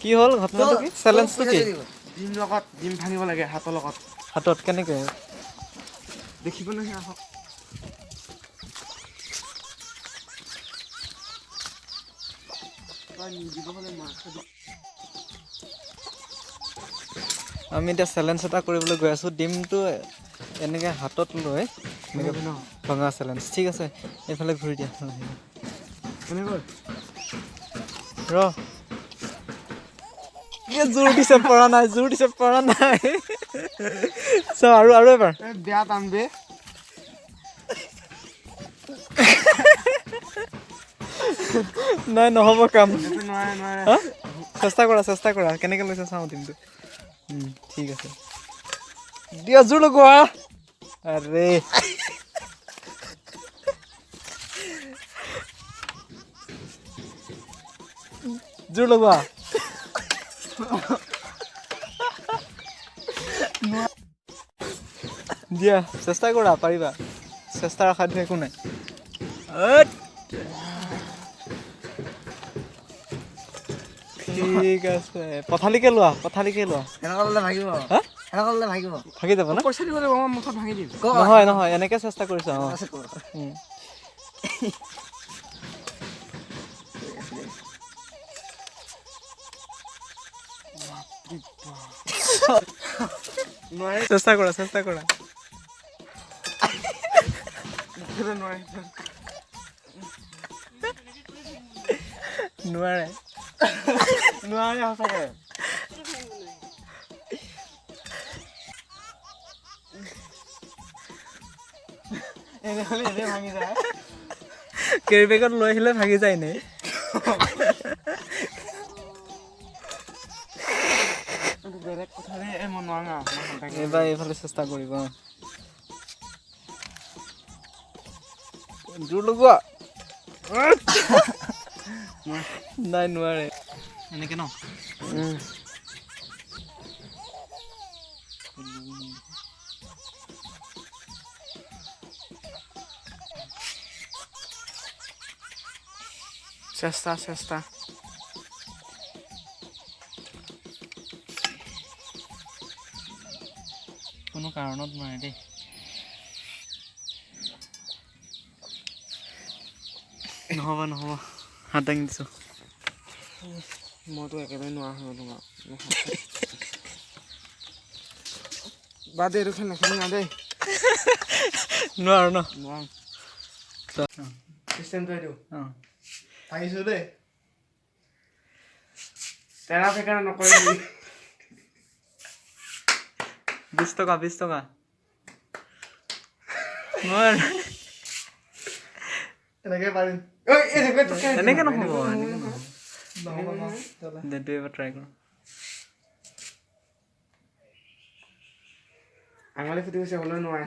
কি হ'ল ঘটনাটো? কি চেলেঞ্জটো কি? ডিম লগত, ডিম ভাঙিব লাগে হাতৰ লগত। হাতত কেনেকে? দেখিব নহয়, আহক। আমি এতিয়া চেলেঞ্জ এটা কৰিবলৈ গৈ আছোঁ। ডিমটো এনেকৈ হাতত লৈ এনেকৈ ভঙা চেলেঞ্জ। ঠিক আছে, এইফালে ঘূৰি দিয়া এনেকৈ। ৰ, জোৰ দিছে পৰা নাই, জোৰ দিছে পৰা নাই। চ, আৰু আৰু এবাৰ। বেয়া টান বে। নাই, নহ'ব কাম। নোৱাৰে, নোৱাৰে। চেষ্টা কৰা, চেষ্টা কৰা। কেনেকৈ লৈছে চাওঁ ডিমটো। ঠিক আছে, দিয়া, জোৰ লগোৱা। আৰে, জোৰ লগোৱা দিয়া, চেষ্টা কৰা, পাৰিবা। চেষ্টাৰ অসাধ্য একো নাই। ঠিক আছে, পথালিকে লোৱা, পথালিকে লোৱা। ভাগিব, ভাগি যাব ন? পইচা দিব লাগিব, মই মুঠত ভাঙি দিম। নহয় নহয়, এনেকে চেষ্টা কৰিছা। অঁ, চেষ্টা কৰা, চেষ্টা কৰা। নোৱাৰে, নোৱাৰে সঁচাকে। এনে হ'লে এনে ভাঙি যায়। কেৰি বেগত লৈ আহিলে ভাগি যায় নে? বেলেগ কথা দেই, মই নোৱাৰো। এইবাৰ এইফালে চেষ্টা কৰিব। জোৰ লগোৱা। নাই, নোৱাৰে। এনেকে ন? চেষ্টা, চেষ্টা। কোনো কাৰণত নোৱাৰে দেই। নহ'ব, নহ'ব, হাত দাঙি দিছোঁ। মইতো একেবাৰে নোৱাৰা হৈ গ'লো। বাদ দে, এইটো খেল নেখেলিম আৰু দেই। নোৱাৰো ন? নোৱাৰো। চিষ্টেমটো এইটো। অঁ। ভাঙিছোঁ দেই, তেৰা ফেকেৰা নকৰিবি। 20 টকা, 20 টকা। নোৱাৰে। এনেকে পাৰিম। এনেকে নহ'ব, এনেকে নহ'ব। দে, তই এবাৰ ট্ৰাই কৰ। আঙুলি ফুটি গৈছে, হ'লেও নোৱাৰে।